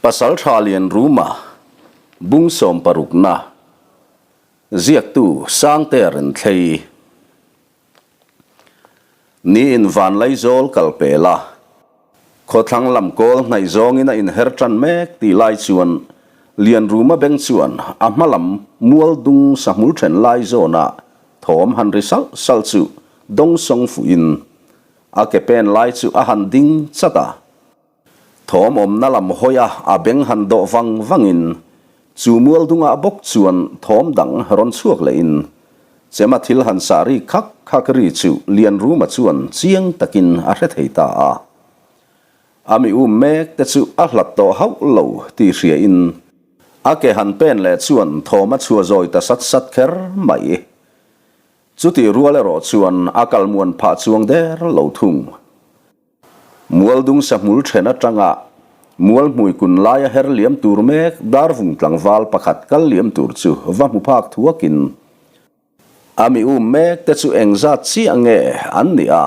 Pasaltha Lianruma, Bung sawmparukna, Ziaktu Sangtea Renthlei. Niin Vanlaizawl kal pel a, khawthlang lam kawl hnaih zawngin a inher tan mek tih lai chuan Lianruma beng chuan a hma lam mual dung sahmul then lai zawna thawm han ri salh salh chu dawngsawng fuhin a ke pen lai chu a han ding chat a. Thawm awmna lam hawi a a beng han dawh vang vangin chu mual dungah bawk chuan thawm dang rawn chhuak lehin chema thil han sah ri khak khak ri chu Lianruma chuan chiang takin a hre thei ta a. A mi um mek te chu a hlat tawh hauh lo tih hriain a ke han pen leh chuan thawm a chhuah zawi ta sat sat kher mai. Chutih rual erawh chuan a kal muan phah chuang der lo thung. Mualdung sahmul then atanga Mualhmui kun laia her liam tur mek Darvung tlangval pakhat kal liam tur chu va hmu phak thuakin a mi um mek te chu engzat chiah nge an nih a,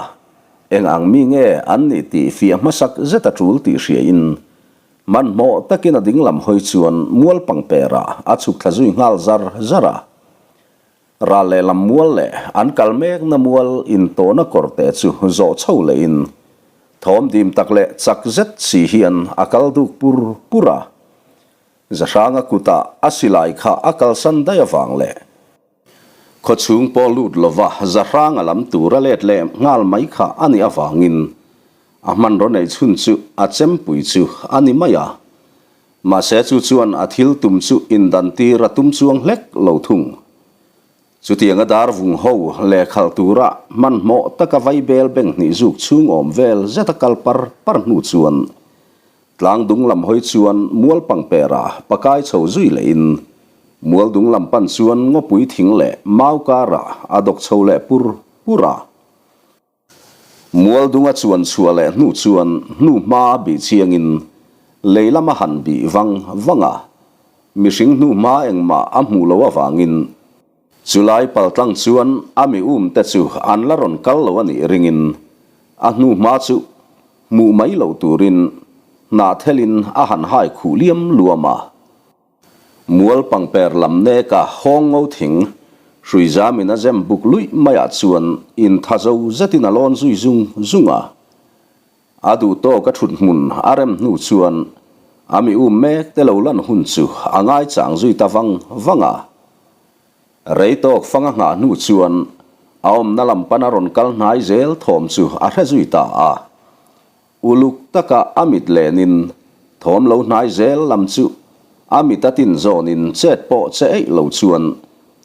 eng ang mi nge an nih tih fiah hmasak zet a tul tih hriain hmanhmawh takin a dinglam hawi chuan mual pangperah a chhuk thla zui nghal zar zar a. Ral leh lam mual leh an kal mekna mual intawhna kawrte chu zawh chho lehin thawm dim tak leh chak zet si hian a kal duk pur pur a. Zahranga kutah a silai kha a kalsan daih avang leh khawchhung pawh lut lova Zahranga lam tur a let leh nghal mai kha a nih avangin a hmanraw neih chhun chu a chempui chu a ni mai a. Mahse chu chuan a thil tum chu indantir a tum chuang hlek lo thung. Chutianga dar vung ho lehkhalh tura hmanhmawh taka vaibel beng hnih zuk chhung awm vel zeta kal par par hnu chuan tlang dung lam hawi chuan mual pangpera pakai chho zui lehin mual dung lam pan chuan ngawpui thing leh mau karah a dawk chho leh pur pur a. Mualdunga chuan chhuah leh hnu chuan hnu hma bih chiangin lei lama han bih vang vang a, mihring hnu hma engmah a hmuh loh avangin chulai paltlang chuan a mi um te chu an la rawn kal lo a nih ringin a hnu hma chu hmuh mai loh turin hnah thelin a han hai khuh liam luam a. Mual pangper lam neka hawng ngo thing, hrui zamin a zem buk luih maiah chuan intha zo zetin a lawn zui zung zung a. A duh tawk a thut hmun a rem hnu chuan a mi um mek te lo lan hun chu a ngaichang zui ta vang vang a. Rei tawk fang a nghah hnu chuan a awmna lam pana rawn kal hnai zel thawm chu a hre zui ta a. Uluk taka a mit lenin thawm lo hnai zel lam chu a mit a tin zawnin chet pawh che eih lo chuan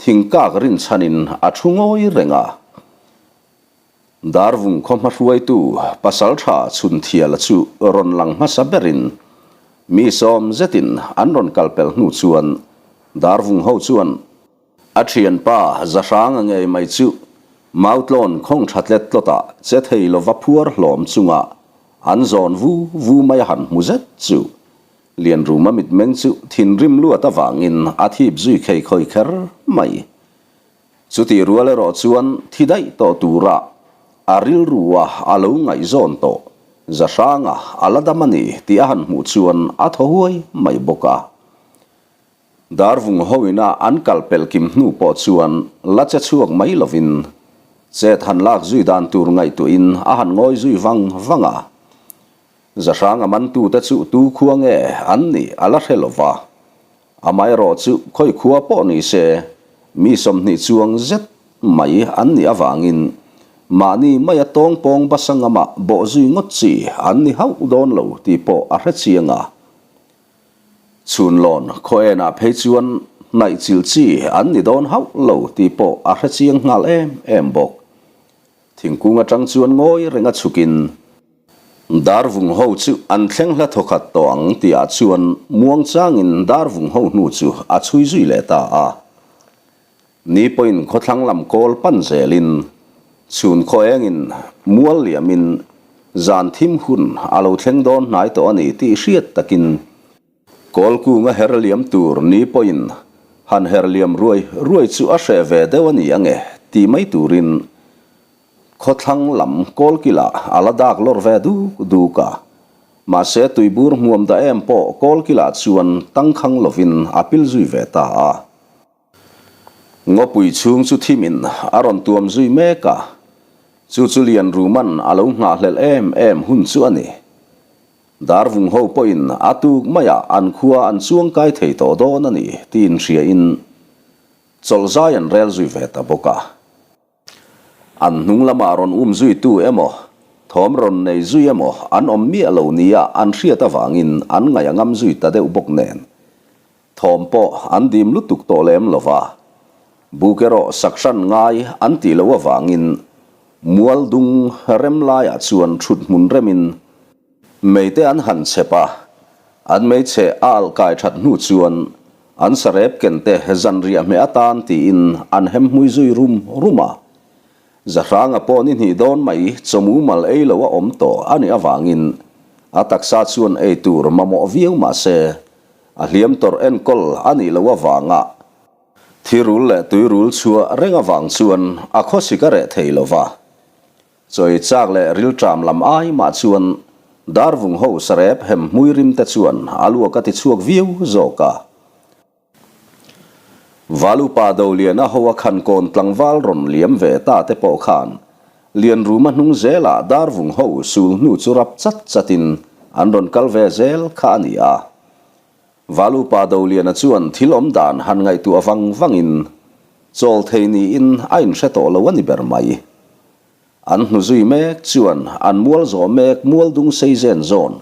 thingkak rinchhanin a thu ngawi reng a. Darvung khaw hmahruaitu Pasaltha Chhunthiala chu rawn lang hmasa berin mi sawm zetin an rawn kalpel hnu chuan Darvung ho chuan A thianpa Zahranga ngei mai chu Mautlawn khawng tha tlet tlawtah che thei lova phuar hlawm chunga an zawn vu vu mai a han hmu zet chu Lianruma mitmeng chu thinrim luat avangin a thip zui khei khawi kher mai. Chutih rual erawh chuan thi daih tawh tura a rilrua a lo ngaihzawn tawh Zahranga a la dam a ni tih a han hmuh chuan a thaw huai mai bawk a. Darvung hoina an kal pelh kim hnu pawh chuan la che chhuak mai lovin chet han lak zui dan tur ngaihtuahin a han ngawi zui vang vang a. Zahranga mantute chu tu khua nge an nih a la hre lova, amaherawh chu khawi khua pawh ni se mi 20 chuang zet mai an nih avangin mahni maia tawngpawng basa ngamah bawh zui ngawt chi an ni hauh dawn lo tih pawh a hre chiang a. Chhunlawn khaw enah phei chuan hnaih chilh chi an ni dawn hauh lo tih pawh a hre chiang nghal em em bawk. Thingkung atang chuan ngawi renga chhukin Darvung ho chu an thleng hla thawkhat tawh ang tihah chuan muangchangin Darvung ho hnu chu a chhui zui leh ta a. Ni pawhin khawthlang lam kawl pan zelin chhun khaw engin mual liamin zan thim hun a lo thleng dawn hnai tawh a ni tih hriat takin kawl kunga her liam tur ni pawhin han her liam ruai ruai chu a hreh ve deuh a ni ange tih mai turin khawthlang lam kawl kilah a la dak lawr ve duk duk a. Mahse tuibur hmuam da em pawh kawlkilah chuan tangkhang lovin a pil zui ve ta a. Ngawpui chhung chu thimin a rawn tuam zui mek a, chu chu Lianruma'n a lo nghahhlelh em em hun chu a ni. Darvung ho pawhin a tuk maiah an khua an chuang kai thei tawh dawn a ni tiin hriain chawlh zai an rel zui ve ta bawk a. An hnung lamah rawn um zuitu emaw, thawm rawn nei zui emaw an awm miah lo nia an hriat avangin an ngaih a ngam zui ta deuh bawk nen. Thawm pawh an dim lutuk tawh lem lo va, buk erawh sak hran ngai an tih loh avangin mual dung rem laiah chuan thut hmun remin Meite an han chep a, an meichhe a alh kai that hnu chuan an sarep ken te zanriah hmeh atan tiin an hem hmui zui rum rum a. Zahranga pawh ni hnih dawn mai chawmu mal ei lo a awm tawh a nih avangin a taksa chuan ei tur mamawh viau mah se a hliam tawrh enkawl a nih loh avanga thirul leh tuirul chhuah reng avang chuan a khawsik a reh thei lo va. Chawi chak leh rilṭam lam ai mah chuan Darvung ho sarep hem hmui rim te chuan a luak a ti chhuak viau zawk a. Valupa Doliana ho a khan kawn tlangval rawn liam ve ta te pawh khan Lianruma hnung zelah Darvung ho sul hnu chu rap chat chatin an rawn kal ve zel kha a ni a. Valupa Doliana chuan thil awm dan han ngaihtuah vang vangin chawl thei niin a inhre tawh lo a ni ber mai. An hnu zui mek chuan an mual zawh mek mual dung sei zen zawn,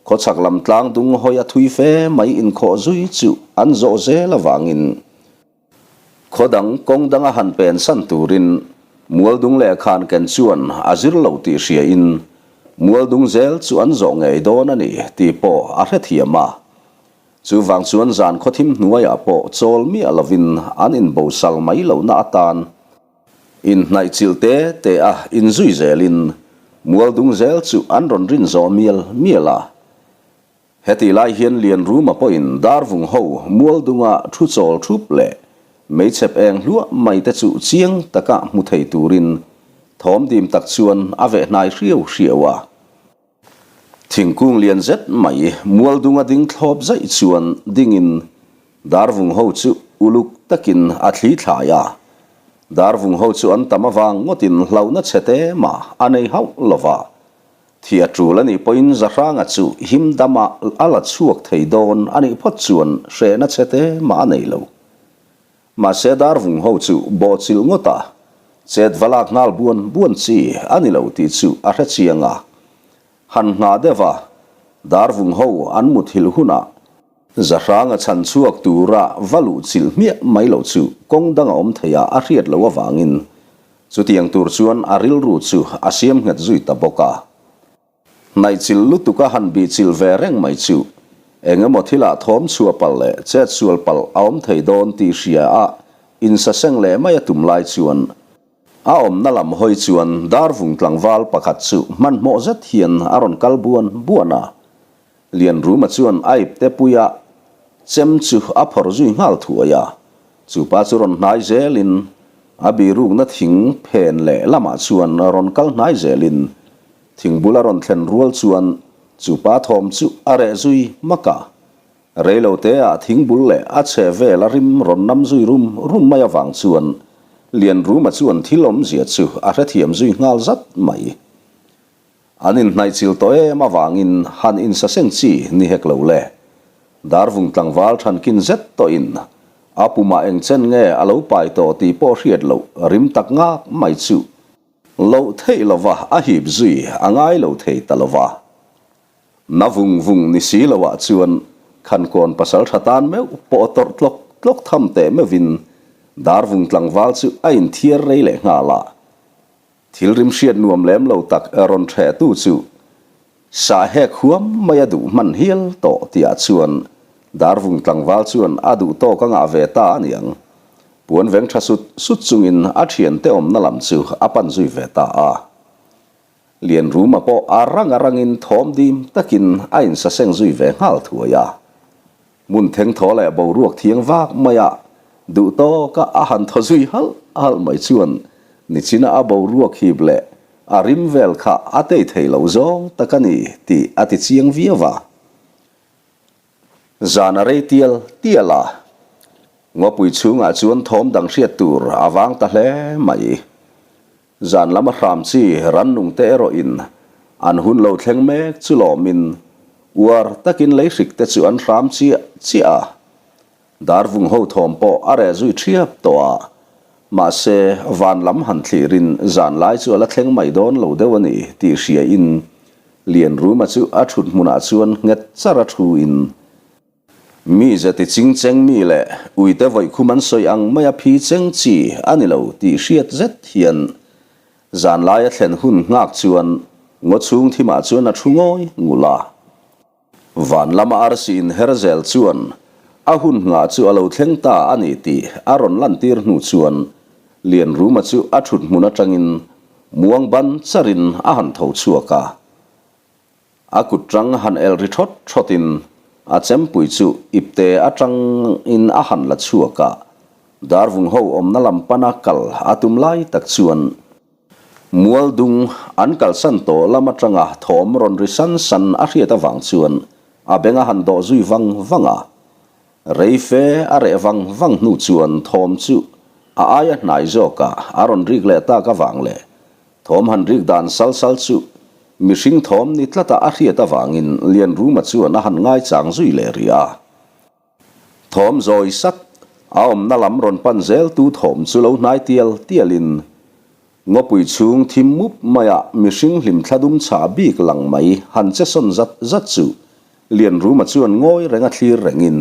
khawchhak lam tlang dung hawi a thui fe mai inkhawh zui chu an zawh zel avangin khaw dang kawng danga han pen san turin mual dung leh khan ken chuan a zir lo tih hriain mual dung zel chu an zawh ngei dawn a ni tih pawh a hrethiam a. Chuvang chuan zan khawthim hnuaiah pawh chawl miah lovin an inbosal mai lohna atan inhnaihchilh te te a inzui zelin mual dung zel chu an rawn rin zawh mial mial a. Hetih lai hian Lianruma pawhin Darvung ho mual dunga thu chawl thup leh meichep eng hluah mai te chu chiang taka hmu thei turin thawm dim tak chuan a veh hnai hriau hriau a. Thingkung lian zet mai mual dunga ding thlawp zaih chuan dingin Darvung ho chu uluk takin a thli thlai a. Darvung ho chu an tam avang ngawtin hlauhna chhe te mah a nei hauh lova. Thi a tul a nih pawhin Zahranga chu him dama a la chhuak thei dawn a nih phawt chuan hrehna chhe te mah a nei lo. Mahse Darvung ho chu bawhchilh ngawt a, chet va lak nghal buan buan chi a ni lo tih chu a hre chiang a. Han nghah deuh a, Darvung ho an muthilh hunah Zahranga chhan chhuak tura va luh chilh hmiah mai loh chu kawng dang a awm thei a a hriat loh avangin Chutiang tur chuan a rilru chu a siam nghet zui ta bawk a. Hnaihchilh lutuk a han bihchilh ve reng mai chu eng emaw thilah thawm chhuah palh leh chet sual palh a awm thei dawn tih hria a insaseng leh mai a tum lai chuan a awmna lam hawi chuan Darvung tlangval pakhat chu hmanhmawh zet hian a rawn kal buan buan a. Lianruma chuan a ipte puia chem chu a phawrh zui nghal thuai a, chu pa chu rawn hnai zelin a birukna thing phen leh lamah chuan rawn kal hnai zelin thing bula rawn thlen rual chuan chu pa thawm chu a reh zui hmak a. Reiloteah thing bul leh a chhe vel a rim rawn nam zui rum rum mai avang chuan Lianruma chuan thil awmzia chu a hrethiam zui nghal zat mai. An inhnaihchilh tawh em avangin han insaseng chi ni hek lo le. Darvung tlangval thankin zet tawhin a pumah eng chen nge a lo pai tawh tih pawh hriat loh rim tak ngak mai chu loh theih lova a hip zui a ngai lo thei ta lova. Na vung vung ni si loah chuan Khankawn pasal tha tan meuh pawh tawrh tlawk tlawk tham teh meuhin Darvung tlangval chu a inthiar rei leh nghal a. Thil rim hriat nuam lem lo tak rawn ṭhehtu chu sah hek huam mai a duh hman hial tawh tihah chuan Darvung tlangval chuan a duh tawk a ngah ve ta a niang. Puan veng ṭha sut sut chungin a ṭhiante awmna lam chu a pan zui ve ta a. Lianruma pawh a rang a rangin thawm dim takin a insaseng zui ve nghal thuai a. Hmun thengthaw leh boruak thiang vak maia duh tawka a han thaw zui halh halh mai chuan nichina a boruak hip leh a rim vel kha a tei thei lo zawng tak a ni tih a ti chiang viau a. Zan a rei tial tial a, ngawpui chhungah chuan thawm dang hriat tur a vang ta hle mai. Zan lama hram chi rannung te erawhin an hun lo thleng mek chu lawmin uar takin lei hrik te chu an hram chiah chiah a. Darvung ho thawm pawh a reh zui ṭhiap tawh a, mahse van lam han thlirin zan lai chu a la thleng mai dawn lo deuh a ni tih hriain Lianruma chu a ṭhut hmunah chuan nghet char a ṭhuin mi zeti ching cheng mi leh uite vawikhum an sawi ang maia phi cheng chi a ni lo tih hriat zet hian zan laia thlen hun nghak chuan ngaw chhung thimah chuan a ṭhu ngawi ngul a. Van lama arsi inher zel chuan a hun nghah chu a lo thleng ta a ni tih a rawn lantir hnu chuan Lianruma chu a thut hmun atangin muang ban charin a han tho chhuak a. A kut tang han el ri thawt thawtin a chempui chu ipte atangin a han la chhuak a. Darvung ho awmna lam pana kal a tum lai tak chuan Mualdung an kalsan tawh lam atanga thawm rawn ri san san a hriat avang chuan a beng a han dawh zui vang vang a. Rei fe a reh vang vang hnu chuan thawm chu a aia hnai zawkah a rawn rik leh tak avang leh thawm han rik dan sal sal chu mihring thawm ni tlata a hriat avangin Lianruma chuan a han ngaichang zui leh rih a. Thawm zawi sat, a awmna lam rawn pan zel tu thawm chu lo hnai tial tialin, ngawpui chhung thim mup maia mihring hlim thla dum chhah bik lang mai han che sawn zat zat chu Lianruma chuan ngawi renga thlir rengin,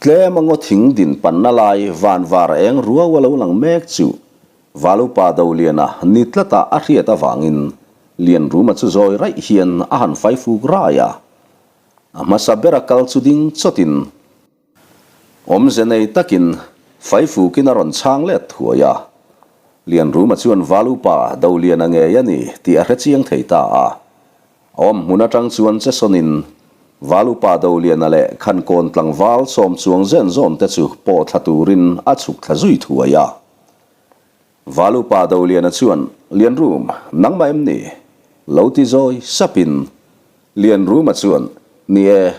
tlema ngaw thing din panna lai van var eng ruau a lo lang mek chu Valupa Doliana ni tlata a hriat avangin Lianruma chu zawi raih hian a han faifuk rai a. A hmasa bera kal chu ding chawtin awmze nei takin faifukin a rawn chhang let thuai a. Lianruma chuan Valupa Doliana ngei a ni tih a hre chiang thei ta a. A awm hmun atang chuan che sawnin Valupa Doliana leh Khankawn tlangval sawm chuang zen zawn te chu pawh thla turin a chhuk thla zui thuai a. Valupa Doliana chuan, Lianrum, nangmah em ni? Lo ti zawi sapin Lianruma chuan, Ni e,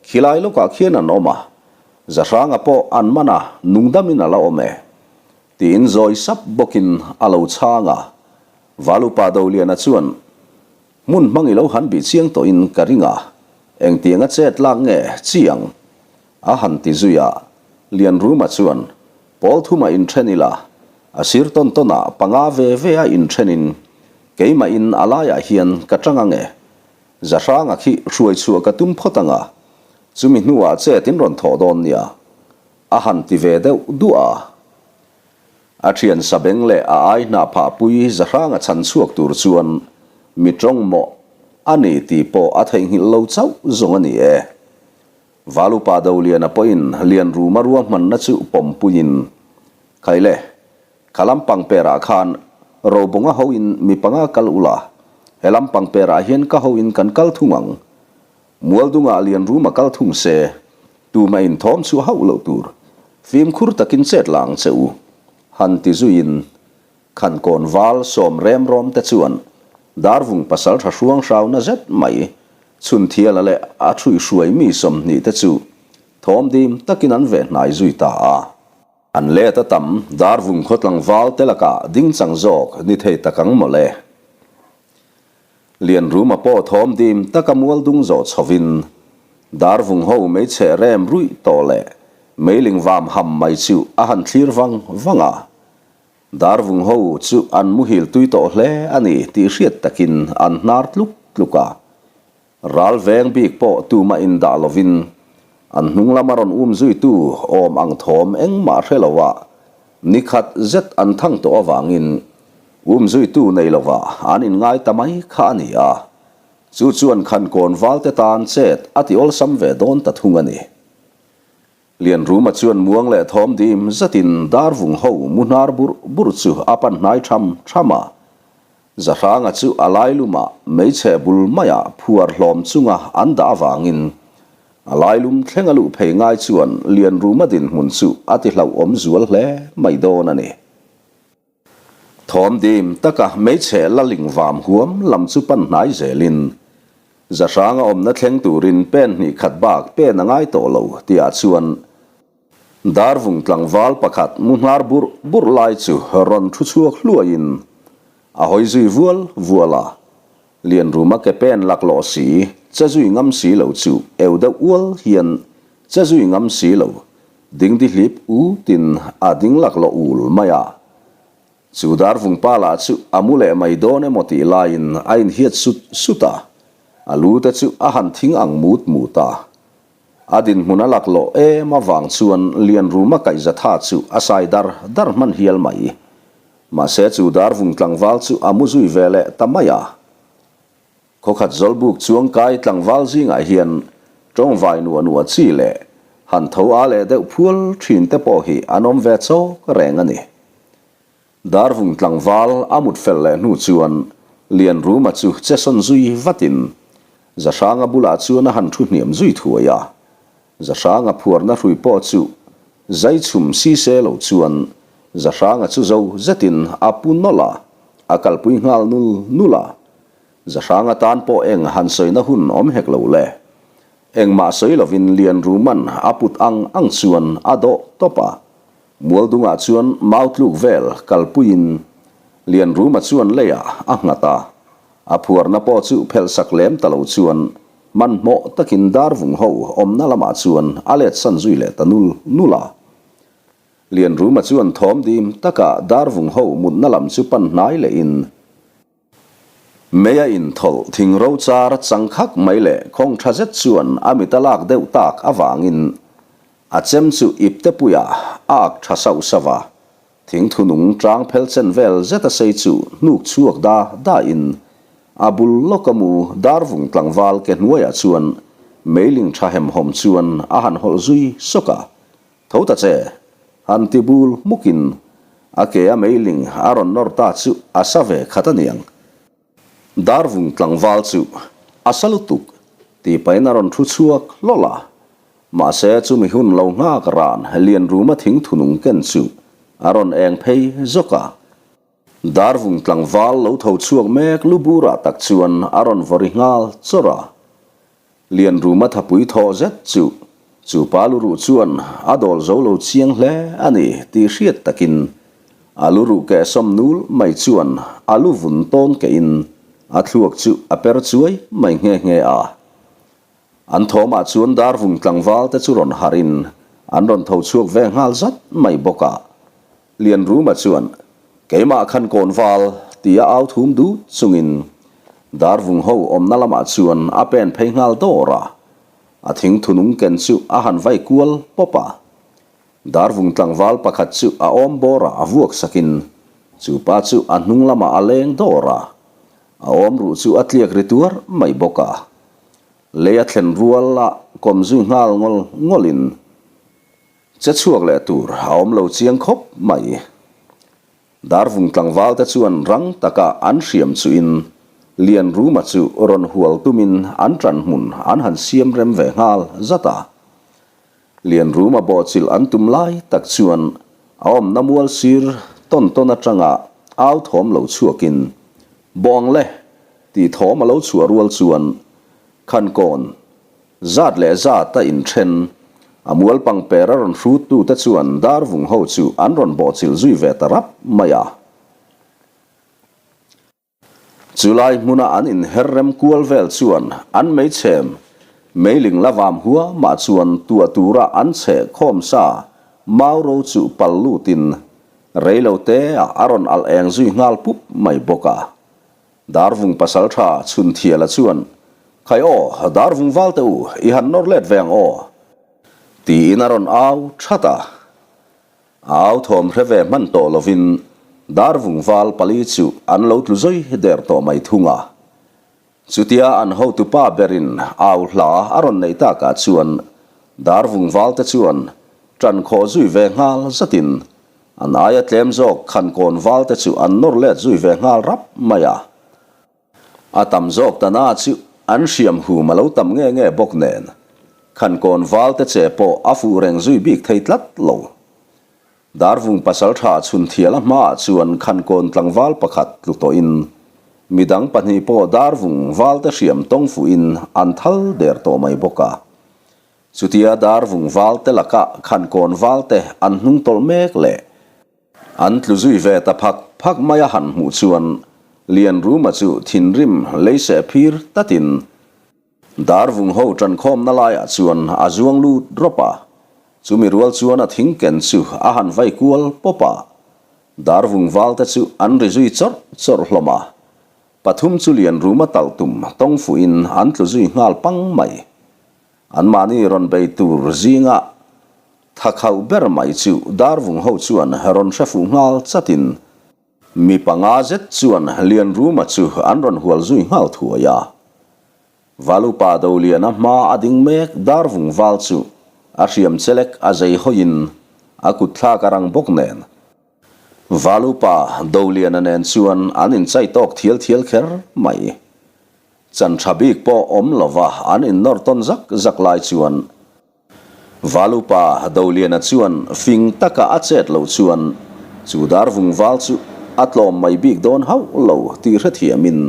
khilai lawkah khian an awm a, Zahranga pawh an man a, nungdamin a la awm e. Tiin zawi sap bawkin a lo chhang a. Valupa Doliana chuan, Hmun hmang i lo han bih chiang tawhin ka ring a, engtianga chet lak nge chi ang? A han ti zui a. Lianruma chuan, Pawl thuma inthen ila, a sir tawn tawnah panga ve ve a inthenin keimahin a laiah hian ka tang ang e. Zahranga khi hruai chhuah ka tum phawt ang a, chumi hnuah chet in rawn thawh dawn nia, a han ti ve deuh duah a. A thian sabeng leh a ai hnah phahpui Zahranga chhan chhuak tur chuan mi tawng mawh a ni tih pawh a theihnghilh lo chauh zawng a ni e. Valupa Doliana pawhin Lianruma ruahmanna chu pawmpuiin, Khaile, kha lampang perah khan Robunga hoin mi panga kal ula, he lampang perah hian ka hoin kan kal thung ang. Mualdungah Lianruma kal thung se, tumah inthawm chhuah hauh loh tur, fimkhur takin chet la ang che u, han ti zuiin Khankawn val sawm rem rawm te chuan Darvung pasaltha hruang hrauna zet mai Chhunthiala leh a ṭhuihruai mi 20 te chu thawm dim takin an veh hnai zui ta a. An let a tam Darvung khaw tlangval te lakah dingchang zawk ni thei tak ang mawle. Lianruma pawh thawm dim taka mual dung zawh chhovin Darvung ho meichhe rem ruih tawh leh meiling vam ham mai chu a han thlir vang vang a. Darvung ho chu an muhil tui tawh hle a ni tih hriat takin an hnar tluk tluk a. Ral veng bik pawh tumah indah lovin an hnung lama rawn um zuitu awm ang thawm engmah hre lo a ni khat zet an thang tawh avangin um zuitu nei lovah an inngai ta mai kha a ni a. Chu chuan Khankawn valte tan chet a ti awlsam ve dawn ta thung a ni. Lianruma chuan muang leh thawm dim zatin darvung ho mu hnar burh burh chu a pan hnai tham tham a. Zahranga chu a lailumah meichhe bul maiah phuar hlawm chunga an dah avangin a lailum thleng a luh phei ngai chuan Lianruma dinhmun chu a ti hlauhawm zual hle mai dawn a ni. Thawm dim taka hmeichhe la ling vam huam lam chu pan hnai zelin, Zahranga awmna thleng turin pen hnih khat bak pen a ngai tawh lo tihah chuan Darvung tlangval pakhat mu hnar burh burh lai chu rawn thu chhuak hluaiin a hawi zui vual vual a. Lianruma ke pen laklawh si, che zui ngam si lo chu eu deuh ual hian che zui ngam si lo, dingdihlip utin a ding laklawh ul mai a. Chu darvung pa lah chu a mu leh mai dawn emaw tih laiin a inhiat sut sut a, a lu te chu a han thing ang mut mut a. A dinhmun a laklawh em avang chuan Lianruma kaihzatha chu a sai dar dar hman hial mai. Mahse chu darvung tlangval chu a mu zui ve leh ta mai a. Khawkhat zawlbuk chuangkai tlangval zingah hian tawngvai nuah nuah chi leh han tho a leh deuh phual thin te pawh hi an awm ve chawk reng a ni. Darvung tlangval a mut fel leh hnu chuan Lianruma chu che sawn zui vatin Zahranga bulah chuan a han thu hniam zui thuai a. Zahranga phuarna hrui pawh chu zai chhum si se lo chuan Zahranga chu zo zetin a pu nawlh a, a kalpui nghal nul nul a. Zahranga tan pawh eng han sawina hun awm hek lo le. Engmah sawi lovin Lianruman a put ang ang chuan a dawh tawp a. Mualdungah chuan mau tluk vel kalpuiin Lianruma chuan leiah a nghat a. A phuarna pawh chu phelh sak lem ta lo chuan hmanhmawh takin darvung ho awmna lamah chuan a let san zui leh ta nul nul a. Lianruma chuan thawm dim taka darvung ho mutna lam chu pan hnai lehin, Mei a inthawlh thing ro char chang khak mai leh khawng tha zet chuan a mit a lak deuh tak avangin a chem chu ipte puiah a ak tha sauh sauh a, thing thunung tang phel chen vel zet a sei chu hnuk chhuak da da in a bul lawk a mu darvung tlangval ke hnuaiah chuan meiling tha hemhawm chuan a han hawlh zui sawk a, Tho ta che! Han ti bul hmukin a ke a meiling a rawn nawr ta chu a sa ve khat a niang. Darvung tlangval chu a sa lutuk tih pahin a rawn thu chhuak hlawlh a. Mahse chumi hun lo nghak ran Lianruma thing thunung ken chu a rawn eng phei zawk a. Darvung tlangval lo tho chhuak mek lu burah tak chuan a rawn vawri nghal chawrh a. Lianruma thapui thaw zet chu chu pa luruh chuan a dawl zo lo chiang hle a ni tih hriat takin a luruh kehsawm nul mai chuan a lu vun tawn kehin a thluak chu a per chuai mai nghe nghe a. An thawmah chuan darvung tlangval te chu rawn harhin an rawn tho chhuak ve nghal zat mai bawk a. Lianruma chuan, Keimah khan kawnval, tia au thum dut chungin Darvung ho awmna lamah chuan a pen phei nghal dawr a, a thing thunung ken chu a han vai kual pawp a. Darvung tlangval pakhat chu a awm bawrah a vuak sakin chu pa chu a hnung lamah a leng dawr a, a awm ruh chu a tliak ri tuar mai bawk a. Lei a thlen rual a kawm zui nghal ngawl ngawlin Che chhuak leh tur a awm lo chiang khawp mai. Darvung tlangval te chuan rang taka an hriam chuhin Lianruma chu rawn hual tumin an ṭan hmun an han siam rem ve nghal zat a. Lianruma bawhchilh an tum lai tak chuan a awmna mual sir tawn tawn aṭanga au thawm lo chhuakin Bawng le! tih thawm a lo chhuah rual chuan Khankawn Zat leh zat a inthen. A mual pangper a rawn hrut tute chuan darvung ho chu an rawn bawhchilh zui ve ta rap mai a. Chulai hmuna an inher rem kual vel chuan an meichhem meiling la vam huamah chuan tuah tura an chheh khawm sa mau ro chu pal lutin reilo te ah a rawn alh eng zui nghal pup mai bawk a. Darvung pasaltha Chhunthiala chuan, Khai aw, Darvung valte u, i han nawr let ve ang aw. Tiin a rawn au that a. A au thawm hre ve hman tawh lovin Darvung val pali chu an lo tlu zui der tawh mai thung a. Chutia an hotupa berin au hla a rawn neih takah chuan Darvung valte chuan ṭan khawh zui ve nghal zatin An aia tlem zawk khan kawn val te chu an nawr let zui ve nghal rap mai a. A tam zawk ta na chu an hriam hum a lo tam nge nge bawk nen, khan kawn val te che pawh a fuh reng zui bik thei tlat lo. Darvung pasalṭha Chhunthiala hmaah chuan Khankawn tlangval pakhat tlu tawhin midang pahnih pawh Darvung valte hriam tawng fuhin an thal der tawh mai bawk a. Chutia Darvung valte laka Khankawn valte an hnung tawlh mek leh an tlu zui ve ta phak phak mai a han hmuh chuan Lianruma chu thinrim leiseh phir tatin Darvung ho ṭankhawmna laiah chuan a zuang lut rawp a, chumi rual chuan a thing ken chu a han vai kual pawp a. Darvung valte chu an ri zui chawrh chawrh hlawm a, pathum chu lian ruma talh tum tawng fuhin an tlu zui nghal pang mai. Anmahni rawn bei tur zinga tha khauh ber mai chu Darvung ho chuan rawn hre fuh nghal chatin Mi panga zet chuan Lianruma chu an rawn hual zui nghal thuai a. Valupa Doliana hma a ding mek Darvung val chu a hriam chelek a zei hawiin a kut thlak a rang bawk nen. Valupa Doliana nen chuan an inchai tawk thial thial kher mai. Chan tha bik pawh awm lova an innawr tawn zak zak lai chuan Valupa Doliana chuan fing taka a chet loh chuan chu dar vung val chu a tlawm mai bik dawn hauh lo tih hrethiamin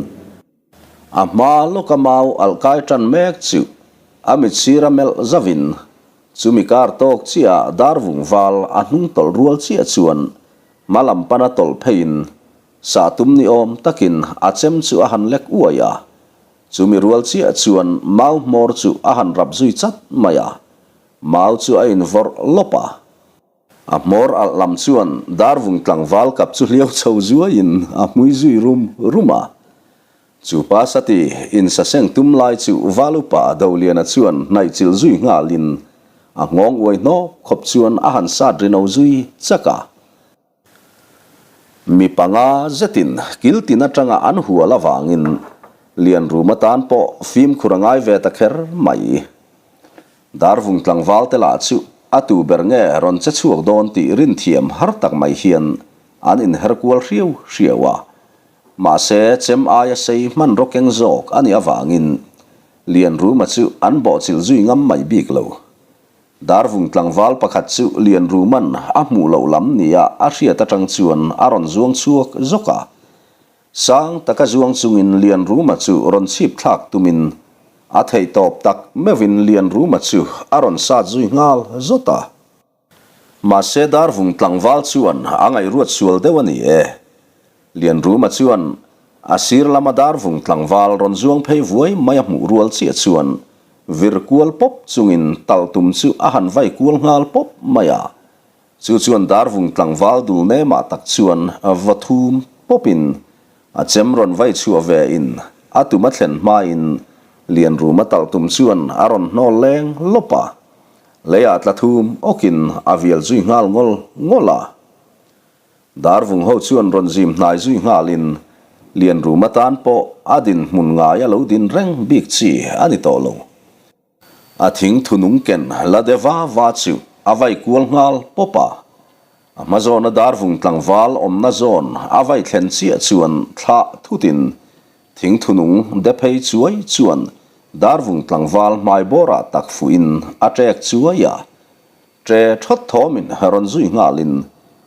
a hma lawka mau alh kai tan mek chu a mit sira melh zavin chumi kar tawk chiah dar vung val a hnung tawlh rual chiah chuan hma lam pana tawlh pheiin sah tum ni awm takin a chem chu a han lek uai a. Chumi rual chiah chuan mau hmawr chu a han rap zui chat mai a, mau chu a invawrh lawp a. A hmawr alh lam chuan Darvung tlangval kap chu hliau chho zuaiin a hmui zui rum rum a. Chu pa sati insaseng tum lai chu val upa Doliana chuan hnaih chilh zui nghalin a nghawng uai hnawk khawp chuan a han sat ri no zui chak a. Mi panga zetin kil tin atanga an hual avangin Lianruma tan pawh fimkhur a ngai ve ta kher mai. Darvung tlangval te lah chu a tu ber nge rawn che chhuak dawn tih rinthiam har tak mai hian an inher kual hriau hriau a. Mahse chem aia sei hmanraw keng zawk a nih avangin Lianruma chu an bawhchilh zui ngam mai bik lo. Darvung tlangval pakhat chu Lianruman a hmuh loh lam nia a hriat atang chuan a rawn zuang chhuak zawk a. Sang taka zuang chungin Lianruma chu rawn chhip thlak tumin a theih tawp tak meuhin Lianruma chu a rawn sat zui nghal zawt a. Mahse Darvung tlangval chuan a ngaihruat sual deuh a ni e. Lianruma chuan a sir lama Darvung tlangval rawn zuang phei vuai mai a hmuh rual chiah chuan vir kual pawp chungin talh tum chu a han vai kual nghal pawp mai a. Chu chuan Darvung tlangval dul nemah tak chuan va thum pawpin a chem rawn vai chhuah ve in a tum a thlen hmain Lianruma talh tum chuan a rawn hnawl leng lawp a. Leiah tla thum awkin a vial zui nghal ngawl ngawl a. Darvung ho chuan rawn zim hnai zui nghalin Lianrum atan pawh a dinhmun ngai a lo din reng bik chi a ni tawh lo. A thing thunung ken la de va va chu a vai kual nghal pawp a. A hma zawna Darvung tlangval awmna zawn a vai thlen chiah chuan thlah thutin thing thunung de phei chuai chuan Darvung tlangval hmai bawrah tak fuhin a ṭek chuai a. Ṭe ṭhawt thawmin rawn zui nghalin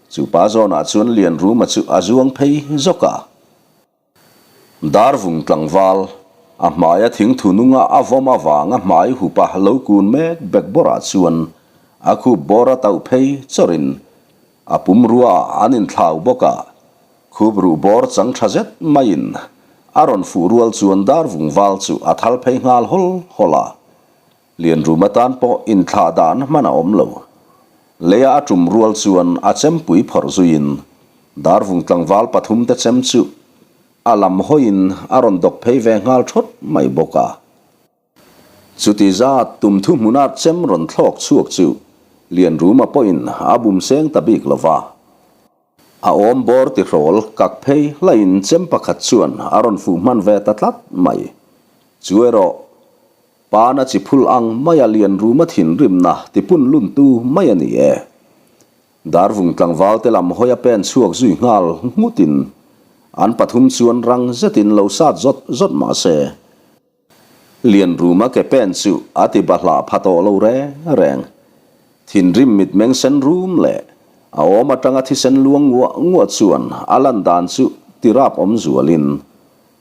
chu pa zawnah chuan Lianruma chu a zuang phei zawk a. Darvung tlangval, a hmaia thingthu nunga a vawm avanga hmai hupa lo kun mek bek bawrah chuan a khup bawr a tauh phei chawrin a pumrua ah an inthlau bawk a, khup ruh bawr chang ṭha zet maiin a rawn fuh rual chuan Darvung val chu a thal phei nghal hawl hawl a. Lianrum atan pawh inthlah dan hman a awm lo. Leia a tum rual chuan a chempui phawrh zuiin Darvung tlangval pathumte chem chu a lam hawiin a rawn dawk phei ve nghal thawt mai bawk a. Chuti zat tum thuhmuna chem rawn thlawk chhuak chu Lianruma pawhin a bum seng ta bik lo va. A awm bawr tihrawl kak phei hlaiin chem pakhat chuan a rawn fuh hman ve ta tlat mai. Chu erawh Pana chi phul ang maia lian ruma thinrimna tipun luntu mai a ni e. Darvung tlangval te lam hawi a pen chhuak zui nghal nghutin an pathum chuan rang zetin lo sat zawt zawt mah se, lian ruma ke pen chu a ti bahlah pha tawh lo reng reng. Thinrim mitmeng sen rum leh. A awm atanga thisen luang nguah nguah chuan a lan dan chu tirap awm zualin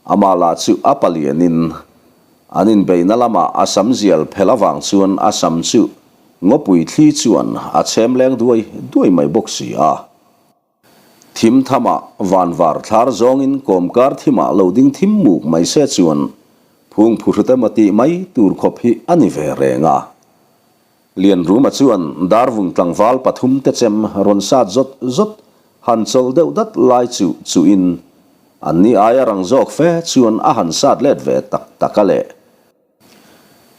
amah lah chu a palianin an inbeihna lamah a sam zial phel avang chuan a sam chu ngawpui thli chuan a chhem leng duai duai mai bawk si a. Thim thamah vanvar thlar zawngin kawmkar thimah lo ding thim muk mai se chuan phung phuhrut emaw tih mai tur khawp hi a ni ve reng a. Lianruma chuan darvung tlangval pathum te chem rawn sat zawt zawt han chawlh deuh dat lai chu chuhin anni aia rang zawk fe chuan a han sat let ve tak tak a le.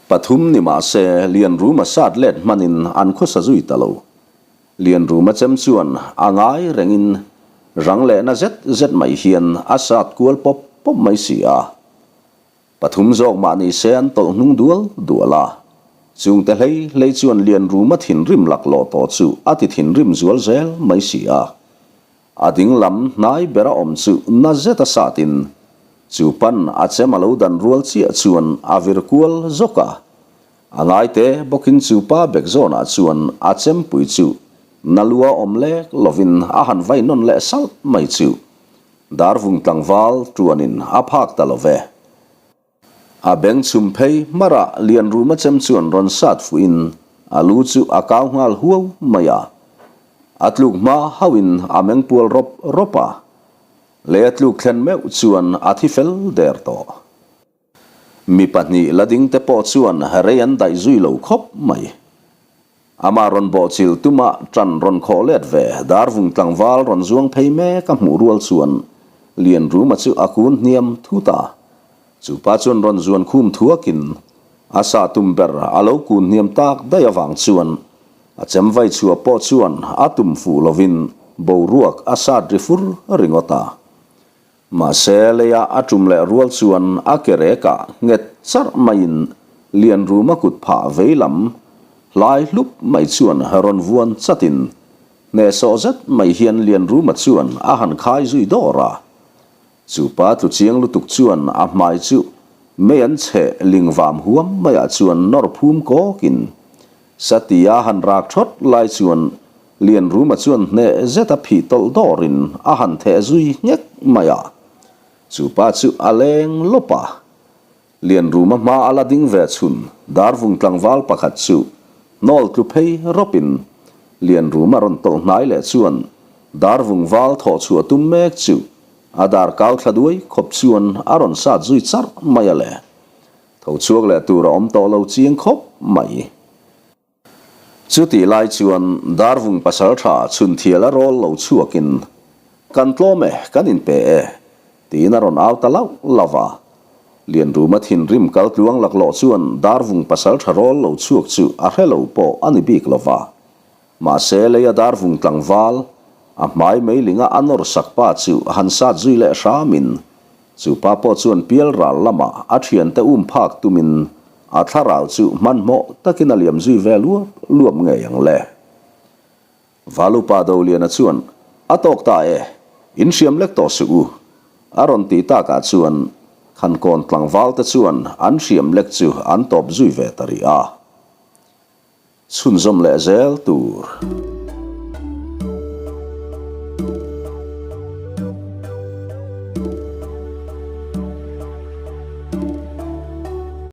Pathum ni mah se Lianruma sat let hmanin an khawsa zui ta lo. Lianruma chem chuan a ngai rengin rang lehna zet zet mai hian a sat kual pawp pawp mai si a. Pathum zawk mah ni se an tawlh hnung dual dual a, chungte hlei hlei chuan Lianruma thinrim laklawh tawh chu a ti thinrim zual zel mai si a. A ding lam hnai bera awm chu na zet a satin chu pan a chem a lo dan rual chiah chuan a vir kual zawk a. A ngaite bawkin chu pa bek zawnah chuan a chempui chu na lua awm lek lovin a han vai nawn leh salh mai chu Darvung tlangval tuanin a phak ta lo ve. A beng chhum phei hmarah Lianruma chem chuan rawn sat fuhin a lu chu a kau nghal huau mai a. A tluk hma hauhin a meng pual rawp rawp a. Lei a tluk thlen meuh chuan a thi fel der tawh. Mi pahnih la ding te pawh chuan rei an daih zui lo khawp mai. Amah rawn bawhchilh tuma ṭan rawn khawh let ve Darvung tlangval rawn zuang phei mek a hmuh rual chuan Lianruma chu a kun hniam thut a. Chupa chuan rawn zuan khum thuakin a sa tum ber a lo kun hniam tak daih avang chuan a chem vai chhuah pawh chuan a tum fuh lovin boruak a sat ri fur ringawt a. Mahse, leia a tum leh rual chuan a ke rekah nghet charh maiin Lianruma kut phah vei lam hlai hlup mai chuan rawn vuan chatin hnehsawh zet mai hian Lianruma chuan a han khai zui dawr a. Chu pa tlu chiang lutuk chuan a hmai chu mei an chhe ling vam huam maiah chuan nawr phum kawkin Satia han rak thawt lai chuan Lianruma chuan hneh zeta phih tawlh dawrin a han theh zui nghek mai a. Chu pa chu a leng lawp a. Lianruma hma a la ding ve chhun Darvung tlangval pakhat chu hnawl tlu phei rawpin Lianruma rawn tawlh hnai leh chuan Darvung val thawh chhuah tum mek chu a dar kau thla duai khawp chuan a rawn sat zui charh mai a le. Tho chhuak leh tur a awm tawh lo chiang khawp mai. Chutih lai chuan Darvung pasaltha chhunthial a rawl lo chhuakin, Kan tlawm e, kan inpe e, tiin a rawn au ta lauh lauh a. Lianruma thinrim kal tluang laklawh chuan Darvung pasaltha rawl lo chhuak chu a hre lo pawh a ni bik lo va. Mahse leia Darvung tlangval, a hmai meilinga a nawr sak pa chu han sat zui leh hramin Chu pa pawh chuan pial ral lamah a thiante um phak tumin a thlarau chu hmanhmawh takin a liam zui ve luap luap ngei ang le. Valupa Doliana chuan, A tawk ta e, in hriam lek tawh suh u, a rawn tih takah chuan Khankawn tlangvalte chuan an hriam lek chu an tawp zui ve ta rih a. Chhunzawm leh zel tur.